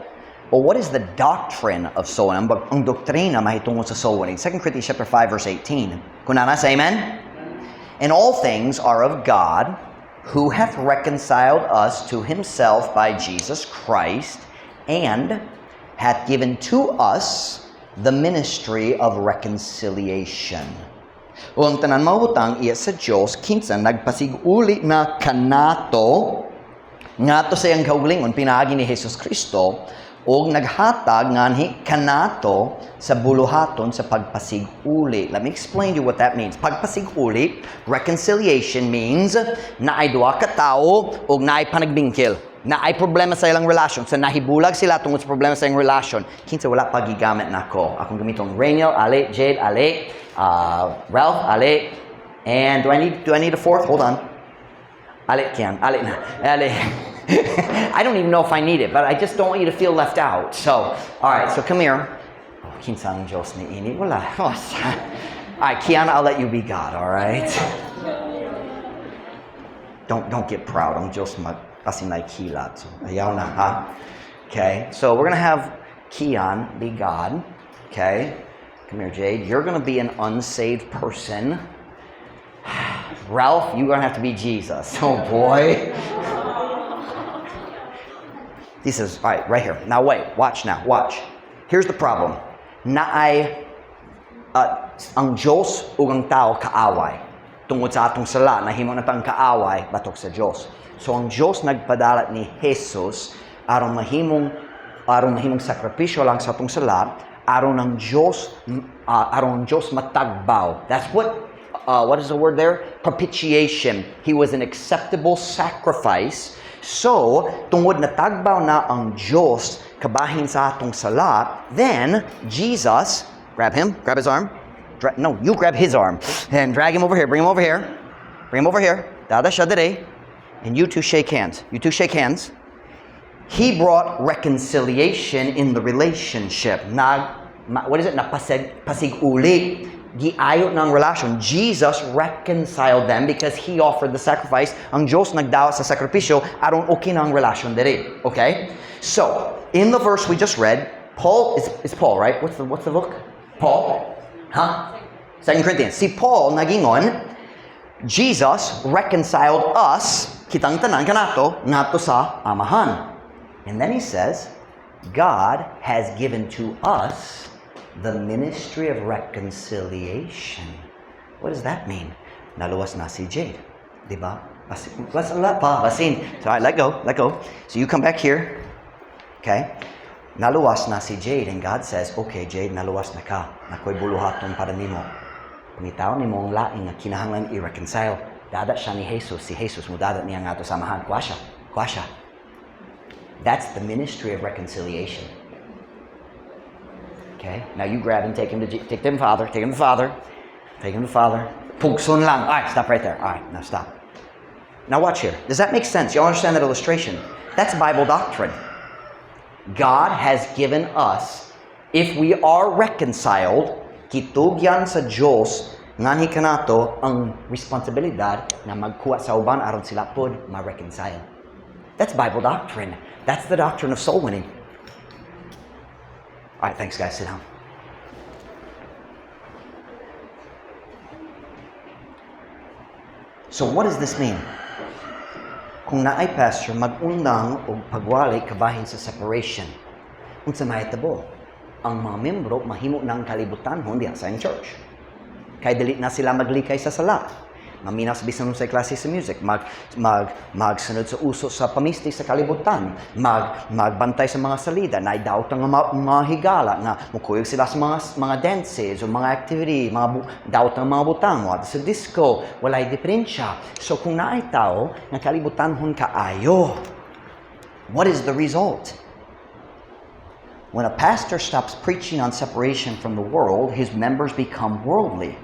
Well, what is the doctrine of soul winning? Ang doktrina mahitungod sa soul winning. 2 Corinthians chapter 5, verse 18. Kung naa na, say amen. "And all things are of God, who hath reconciled us to himself by Jesus Christ, and hath given to us the ministry of reconciliation." O ang tanan mga butang iya sa Diyos, kinsa nagpasig-uli na kanato ngadto sa iyang kaugalingon pinaagi ni Jesus Kristo og naghatag nganhi kanato sa buluhaton sa pagpasig-uli. Let me explain to you what that means. Pagpasig-uli, reconciliation, means naay duha ka tawo og naay panagbingkil. Naay problema sa ilang relasyon. Sa nahibulag sila tungod sa problema sa ilang relasyon. Kinsa wala pa gigamit nako? Akong gamiton Rainiel, ali, Jade, ali, Ralph, ali, and do I need a fourth? Hold on. Ali Kian, ali na. Ali. I don't even know if I need it, but I just don't want you to feel left out. So, all right, so come here. Oh, kinsang Diyos niini? Wala. Oh, all right, Kiana, I'll let you be God, all right? Don't get proud. Ang Diyos mag kasi kilat. So, ayaw na, ha? Okay, so we're gonna have Keon be God. Okay? Come here, Jade. You're gonna be an unsaved person. Ralph, you're gonna have to be Jesus. Oh boy. He says, all right, right here. Now wait, watch now, watch. Here's the problem. Naay ang Diyos ug ang tao kaaway. Tungod sa atong sala, nahimo na tang kaaway batok sa Diyos. So ang Diyos nagpadala ni Jesus aron mahimong sakripisyo lang sa atong sala, aron ang Diyos matagbaw. That's what is the word there? Propitiation. He was an acceptable sacrifice. So, tungod natagbaw na ang Diyos kabahin sa atong sala, then Jesus, grab him, grab his arm. No, you grab his arm and drag him over here. Bring him over here. Bring him over here. Dada siya diri. And you two shake hands. You two shake hands. He brought reconciliation in the relationship. Nag, what is it? Napasig, pasig-uli. Giayo ng relasyon. Jesus reconciled them because He offered the sacrifice. Ang Diyos nagdawat sa sakripisyo aron okay na ang relasyon diri. Okay? So, in the verse we just read, Paul, it's Paul, right? What's the book? Paul? Huh? Second Corinthians. Si Paul nagingon, Jesus reconciled us, kitang tanan kanato, ngadto sa Amahan. And then he says, God has given to us the ministry of reconciliation. What does that mean? Naluwas na si Jade. Di ba? Basin, pa, basin. So, all right, let go, let go. So you come back here. Okay? Naluwas na si Jade and God says, "Okay, Jade, naluwas na ka. Naa ko'y buluhaton para nimo. Pangitaon nimo ang laing nga kinahanglan i-reconcile." Dada siya ni Jesus. Si Jesus mo dada niya ngadto sa Amahan. Kuha siya. Kuha siya. That's the ministry of reconciliation. Okay? Now you grab him, take him, Father, take him to Father, take him to Father. Pugson lang. All right, stop right there. All right, now stop. Now watch here. Does that make sense? You all understand that illustration? That's Bible doctrine. God has given us, if we are reconciled, gitugyan sa Diyos nganhi kanato ang responsibilidad na magkuha sa uban aron sila pod ma-reconcile. That's Bible doctrine. That's the doctrine of soul winning. All right, thanks, guys. Sit down. So what does this mean? Kung naay pastor mag-undang og pagwali kabahin sa separation, unsa mahitabo? Ang mga membro mahimo ng kalibutanhon diha sa iyang church. Kay dili na sila maglikay sa sala. Maminaw sa bisan sa klase sa music, mag mag magsunod sa uso sa pamisti sa kalibutan, magbantay sa mga salida, naay daot nga mga higala nga mukuyog sila sa mga dances o mga activity, mga daot ang mga butang, mo sa disco, walay diferensya. So kung naay tao nga kalibutanhon kaayo, what is the result? When a pastor stops preaching on separation from the world, his members become worldly.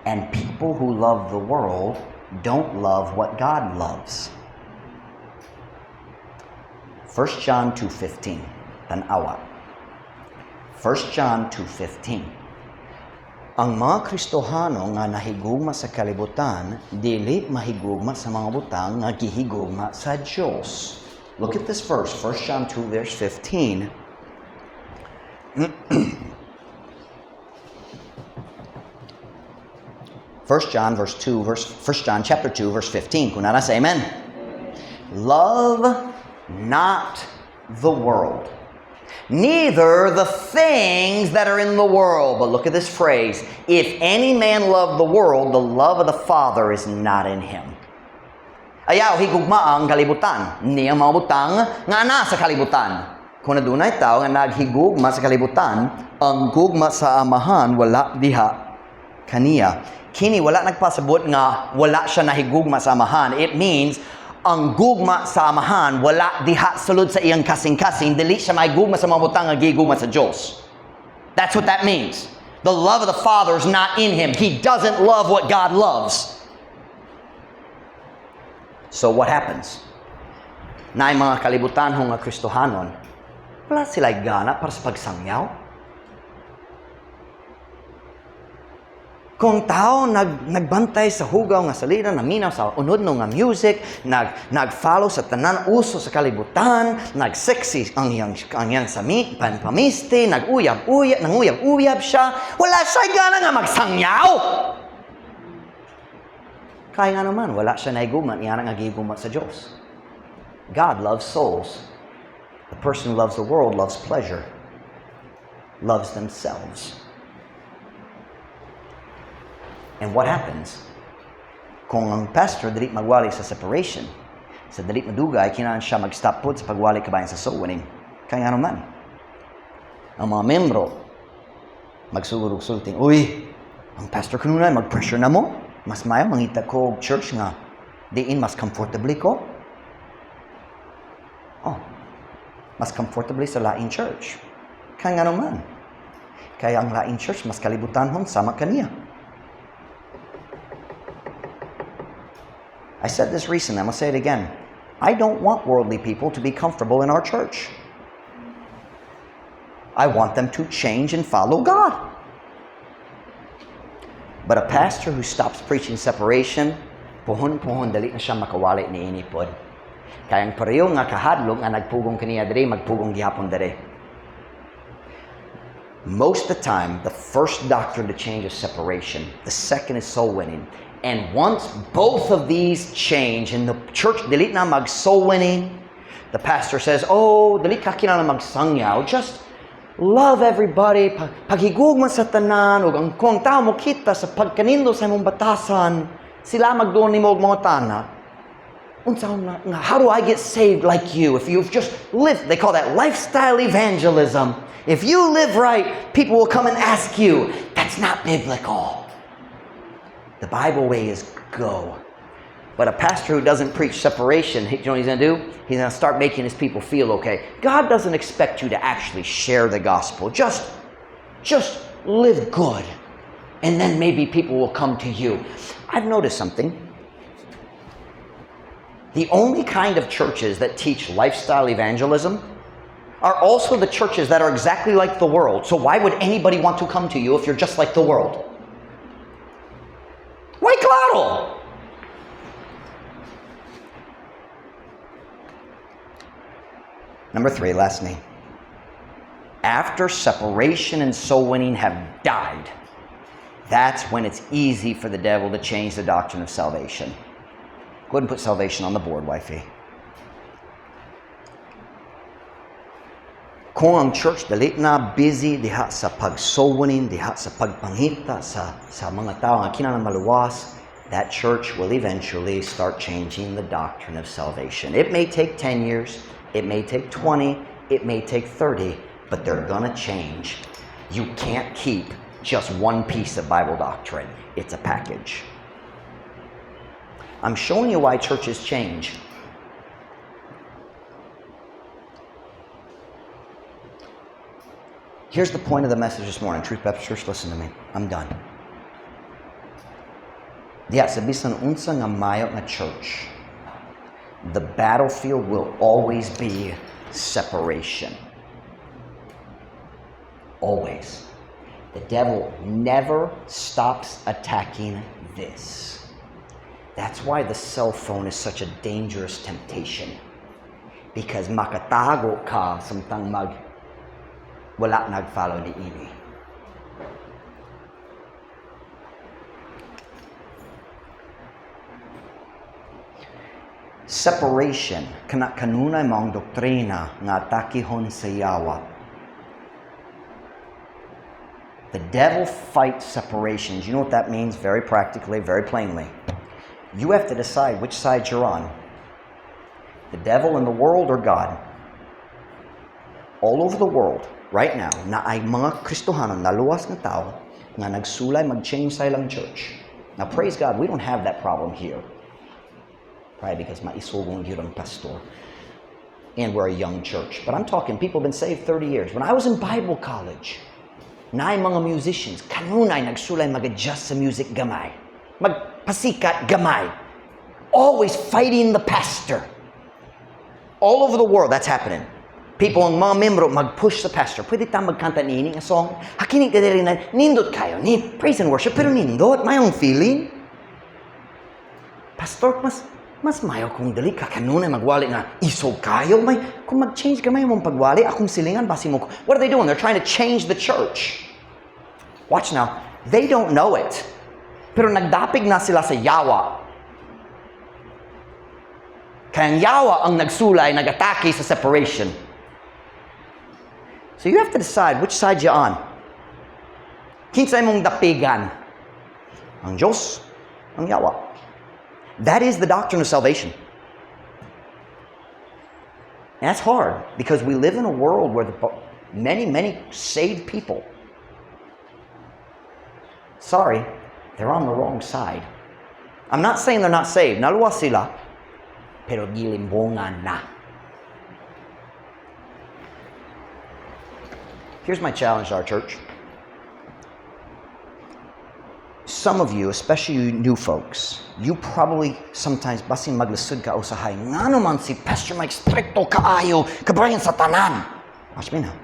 And people who love the world don't love what God loves. 1 John 2:15. Tan-awa. 1 John 2:15. Ang mga Kristohano nga nahigugma sa kalibutan, dili mahigugma sa mga butang nga gihigugma sa Dios. Look at this verse, 1 John 2 verse 15. 1 John verse 2 verse 1 John chapter 2 verse 15. Kung naa say amen. Love not the world, neither the things that are in the world. But look at this phrase. If any man love the world, the love of the Father is not in him. Ayaw higugma ang kalibutan. Ni ang mga butang nga naa sa kalibutan. Kung adunay tao nga naghigugma sa kalibutan, ang gugma sa Amahan wala diha kaniya. Kini wala nagpasabot nga wala siya nahigugma sa Amahan. It means ang gugma sa Amahan wala diha sulod sa iyang kasing-kasing, dili siya mahigugma sa mga butang nga gigugma sa Dios. That's what that means. The love of the Father is not in him. He doesn't love what God loves. So what happens? Naay mga kalibutanhong nga Kristohanon, wala sila gana para sa pagsangyaw. Kung tao nagbantay sa hugaw nga salida, naminaw sa unod no nga music, nag-follow sa tanan uso sa kalibutan, nag-sexy ang iyang sami, panpamisti, nag-uyab-uyab, nanguyab-uyab siya, wala siya gana nga magsangyaw. Kaya nga naman, wala siya naiguman, iyan ang giguman sa Diyos. God loves souls. The person who loves the world loves pleasure, loves themselves. And what happens? Kung ang pastor dili magwali sa separation, sa dili madugay, kinahanglan siya mag-stop pud sa pagwali kabahin sa soul winning. Kaya nga naman, ang mga membro, magsugod og sulting, "Uy, ang pastor kanunay, mag-pressure na mo. Mas mayo, mangita ko og church nga diin mas comfortably ko. Oh, mas comfortably sa lain church." Kaya nga naman, kaya ang lain church, mas kalibutanhon sama kaniya. I said this recently, I'm going to say it again. I don't want worldly people to be comfortable in our church. I want them to change and follow God. But a pastor who stops preaching separation, puhon-puhon, dali na siya makawali niini pod. Kaya ang pareho nga kahadlok nga nagpugong kaniya diri, magpugong gihapon diri. Most of the time, the first doctrine to change is separation. The second is soul winning. And once both of these change and the church dili na mag soul winning, the pastor says, "Oh, dili ka kinahanglan magsangyaw, just love everybody, paghigugma sa tanan, ug ang kung tao mo kita sa pagkanindo sa imong batasan, sila magduol nimo og mga tana. Unsa na, nga, how do I get saved like you?" If you've just lived, they call that lifestyle evangelism. If you live right, people will come and ask you. That's not biblical. The Bible way is go. But a pastor who doesn't preach separation, you know what he's going to do? He's going to start making his people feel okay. God doesn't expect you to actually share the gospel. Just live good. And then maybe people will come to you. I've noticed something. The only kind of churches that teach lifestyle evangelism are also the churches that are exactly like the world. So why would anybody want to come to you if you're just like the world? Why klaro? Number three, last name. After separation and soul winning have died, that's when it's easy for the devil to change the doctrine of salvation. Go ahead and put salvation on the board, wifey. Kung ang church dali na busy diha sa pag-soul winning, diha sa pagpangita sa mga tao nga kinahanglan maluwas, that church will eventually start changing the doctrine of salvation. It may take 10 years, it may take 20, it may take 30, but they're going to change. You can't keep just one piece of Bible doctrine. It's a package. I'm showing you why churches change. Here's the point of the message this morning. Truth Baptist Church, listen to me. I'm done. Diya, sa bisan unsa nga mayo nga church, the battlefield will always be separation. Always. The devil never stops attacking this. That's why the cell phone is such a dangerous temptation. Because makatago ka samtang mag wala nag-follow niini. Separation kana kanunay maong doktrina nga atakihon sa yawa. The devil fights separations. You know what that means very practically, very plainly. You have to decide which side you're on. The devil and the world or God. All over the world, right now, naay mga Kristohanon, naluwas nga tao, nga nagsulay mag-change sa ilang church. Now, praise God, we don't have that problem here. Probably because maisugong gyud ang pastor. And we're a young church. But I'm talking people have been saved 30 years. When I was in Bible college, naay mga musicians, kanunay nagsulay mag-adjust sa music gamay. Magpasikat gamay. Always fighting the pastor. All over the world, that's happening. People, ang mga membro, mag-push sa pastor. "Pwede ta magkanta niini nga song? Hakini ka diri na, nindot kaayo. Ni, praise and worship, pero nindot. My own feeling. Pastor, mas mayo kung dili ka kanunay magwali nga isog kaayo. May, kung mag-change ka may mong pagwali, akong silingan, basi mo." What are they doing? They're trying to change the church. Watch now. They don't know it. Pero nagdapig na sila sa yawa. Kaya ang yawa ang nagsulay, nag-atake sa separation. So you have to decide which side you're on. Kinsa imong dapigan? Ang Diyos, ang yawa. That is the doctrine of salvation. And that's hard because we live in a world where many, many saved people, sorry, they're on the wrong side. I'm not saying they're not saved. Naluwas sila, pero gilimbongan na. Here's my challenge to our church. Some of you, especially you new folks, you probably sometimes basin maglisod ka usahay. "Ngano man si Pastor Mike strikto kaayo, kabrayan sa tanan?" Watch me now.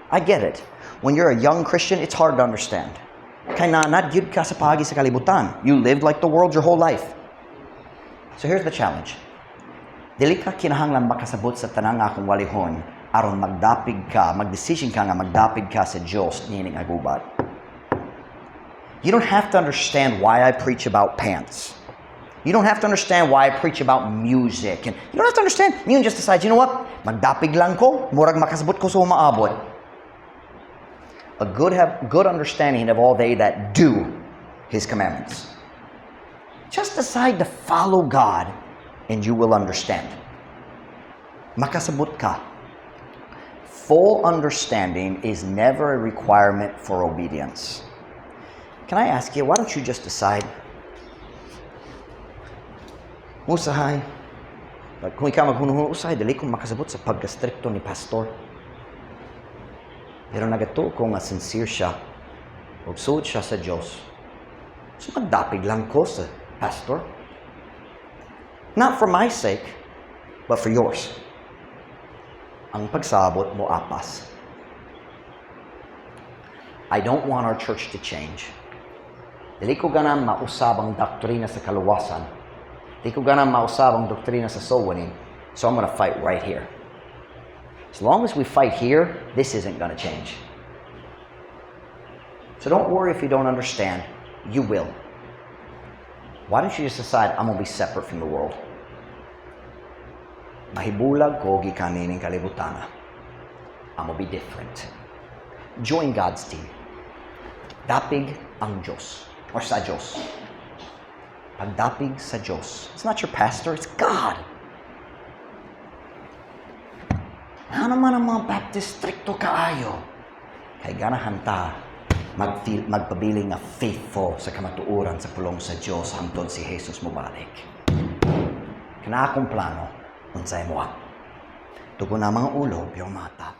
I get it. When you're a young Christian, it's hard to understand. Kay naanad gyud ka sa paagi sa kalibutan. You lived like the world your whole life. So here's the challenge. Dili ka kinahanglan makasabot sa tanang akong walihon aron magdapig ka, magdesisyon ka nga magdapig ka sa Dios niining gubat. You don't have to understand why I preach about pants. You don't have to understand why I preach about music. And you don't have to understand. You can just decide, "You know what? Magdapig lang ko, murag makasabot ko sa umaabot." A good have good understanding of all they that do his commandments. Just decide to follow God and you will understand. Makasabot ka. Full understanding is never a requirement for obedience. Can I ask you, why don't you just decide? Usahay. Kung ikaw maghunahuna, "Usahay, dili ko makasabot sa pagkastrikto ni pastor. Pero nagatuo ko nga sincere siya. Ug suod siya sa Diyos. So magdapig lang ko sa pastor. Not for my sake, but for yours." Ang pagsabot mo apas. I don't want our church to change. Dili ko ganahan mausab ang doktrina sa kaluwasan. Dili ko ganahan mausab ang doktrina sa soul winning. So I'm gonna fight right here. As long as we fight here, this isn't gonna change. So don't worry if you don't understand. You will. Why don't you just decide, "I'm gonna be separate from the world. Mahibulag ko gikan niining kalibutana. I'm gonna be different." Join God's team. Dapig ang Diyos. Or sa Diyos. Pagdapig sa Diyos. It's not your pastor, it's God. Ano man ang mga Baptist strikto kaayo? Kay ganahan ta magpabiling nga faithful sa kamatuoran sa pulong sa Diyos hangtod si Jesus mobalik. Kana akong plano, unsay mo? Tugon na mga ulo, biyong mata.